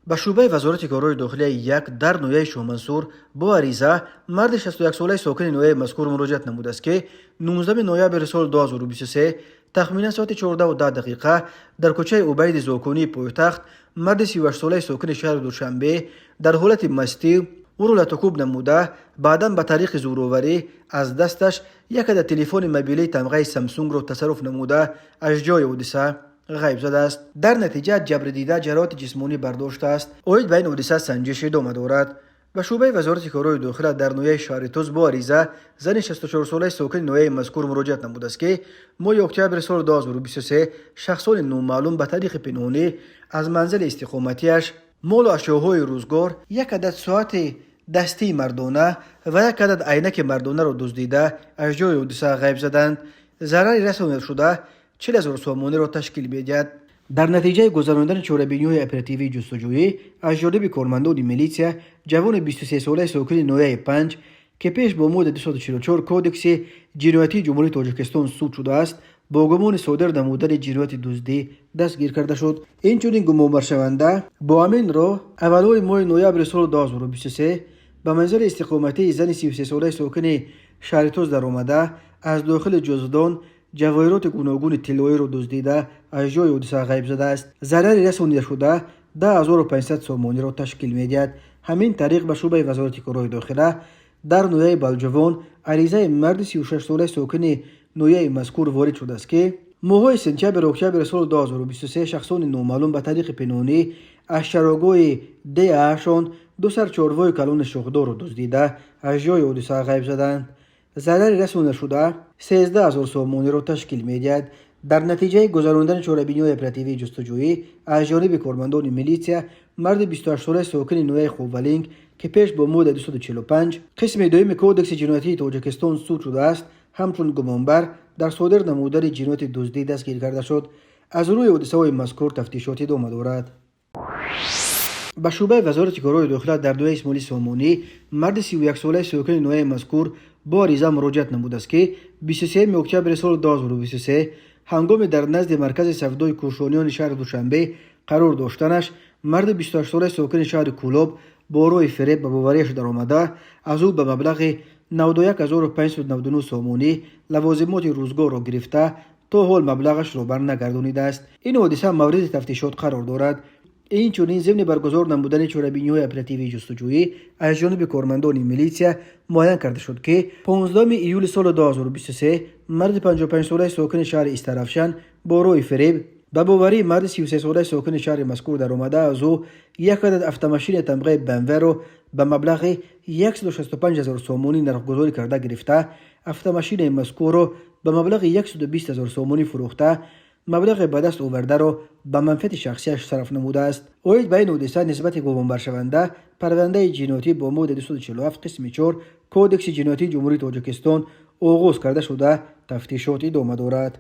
Ба шӯъбаи Вазорати корҳои дохилияи як дар ноҳияи Шоҳмансур бо ариза марди 61-солаи сокини ноҳияи мазкур муроҷиат намудааст, ки 19 ноябри соли 2023 тахминан соати 14:10 дақиқа дар кӯчаи Убайди Зокунии пойтахт марди 38-солаи сокини шаҳри Душанбе дар ҳолати мастӣ ӯро латукӯб намуда, баъдан ба тариқи зӯроварӣ аз дасташ як адад телефони мобилии тамғаи Самсунгро тасарруф намуда, аз ҷои ҳодиса ғайб задааст. Дар натиҷа ҷабрдида ҷароҳати ҷисмонӣ бардоштааст. Оид ба ин ҳодиса санҷиш идома дорад. Ба шӯъбаи Вазорати корҳои дохила дар ноҳияи шаҳри Тӯс бо ариза зани 64-солаи сокини ноҳияи мазкур муроҷиат намудааст, ки моҳи октябри соли 2023 шахсони номаълум ба тариқи пинҳонӣ аз манзили истиқоматиаш молу ашёҳои рӯзгор, як адад соати дастии мардона ва як адад айнаки мардонаро дуздида, аз ҷои ҳодиса ғайб заданд. Зарари расонидашуда 40 000 сомониро ташкил медиҳад. Дар натиҷаи гузаронидани чорабиниҳои оперативии ҷустуҷӯӣ аз ҷониби кормандони милитсия ҷавони 23-солаи сокини ноҳияи Панҷ, ки пеш бо моддаи 244 Кодекси ҷиноятии Ҷумҳурии Тоҷикистон суд шудааст, бо гумони содир намудани ҷинояти дуздӣ дастгир карда шуд. Инчунин гумонбаршаванда бо ҳамин роҳ аввалҳои моҳи ноябри соли 2023 ба манзили истиқоматии зани 33-солаи сокини шаҳри Тӯс даромада, аз дохили ҷузвдон ҷавоҳироти гуногуни тиллоиро дуздида, аз ҷои ҳодиса ғайб задааст. Зарари расонидашуда 10 500 сомониро ташкил медиҳад. Ҳамин тариқ, ба шӯъбаи Вазорати корҳои дохила дар ноҳияи Балҷувон аризаи марди 36-солаи сокини ноҳияи мазкур ворид шудааст, ки моҳҳои сентябр октябри соли 2023 шахсони номаълум ба тариқи пинҳонӣ аз чарогоҳи деҳаашон ду сар чорвои калони шохдорро дуздида, аз ҷои ҳодиса ғайб заданд. Зарари расонидашуда 13 000 сомониро ташкил медиҳад. Дар натиҷаи гузаронидани чорабиниҳои оперативии ҷустуҷӯӣ аз ҷониби кормандони милитсия марди 28-солаи сокини ноҳияи Ховалинг, ки пеш бо моддаи 245 қисми дуюми Кодекси ҷиноятии Тоҷикистон суд шудааст, ҳамчун гумонбар дар содир намудани ҷинояти дуздӣ дастгир карда шуд. Аз рӯи ҳодисаҳои мазкур тафтишот идома дорад. Ба шӯъбаи Вазорати корҳои дохила дар ноҳияи Исмоили Сомонӣ марди 31-солаи сокини ноҳияи мазкур бо ариза муроҷиат намудааст, ки 23 октябри соли 2023 ҳангоми дар назди маркази савдои Кӯшониёни шаҳри Душанбе қарор доштанаш марди 28-солаи сокини шаҳри Кӯлоб бо роҳи фиреб ба боварияш даромада, аз ӯ ба маблағи 91 599 сомонӣ лавозимоти рӯзгорро гирифта, то ҳол маблағашро барнагардонидааст. Ин ҳодиса мавриди тафтишот қарор дорад. Инчунин, зимни баргузор намудани чорабиниҳои оперативии ҷустуҷӯӣ аз ҷониби кормандони милитсия муайян карда шуд, ки 15 июли соли 2023 марди 55-солаи сокини шаҳри Истаравшан бо роҳи фиреб ба боварии марди 33-солаи сокини шаҳри мазкур даромада, аз ӯ як адад автомашини тамғаи БМВ-ро ба маблағи 165 0 сомонӣ нархгузорӣ карда гирифта, автомашинаи мазкурро ба маблағи 120 0 сомонӣ фурӯхта, маблағи ба даст овардаро ба манфиати шахсияш сарф намудааст. Оид ба ин ҳодиса нисбати гумонбаршаванда парвандаи ҷиноятӣ бо моддаи 247 қисми 4 Кодекси ҷиноятии Ҷумҳурии Тоҷикистон оғоз карда шуда, тафтишот идома дорад.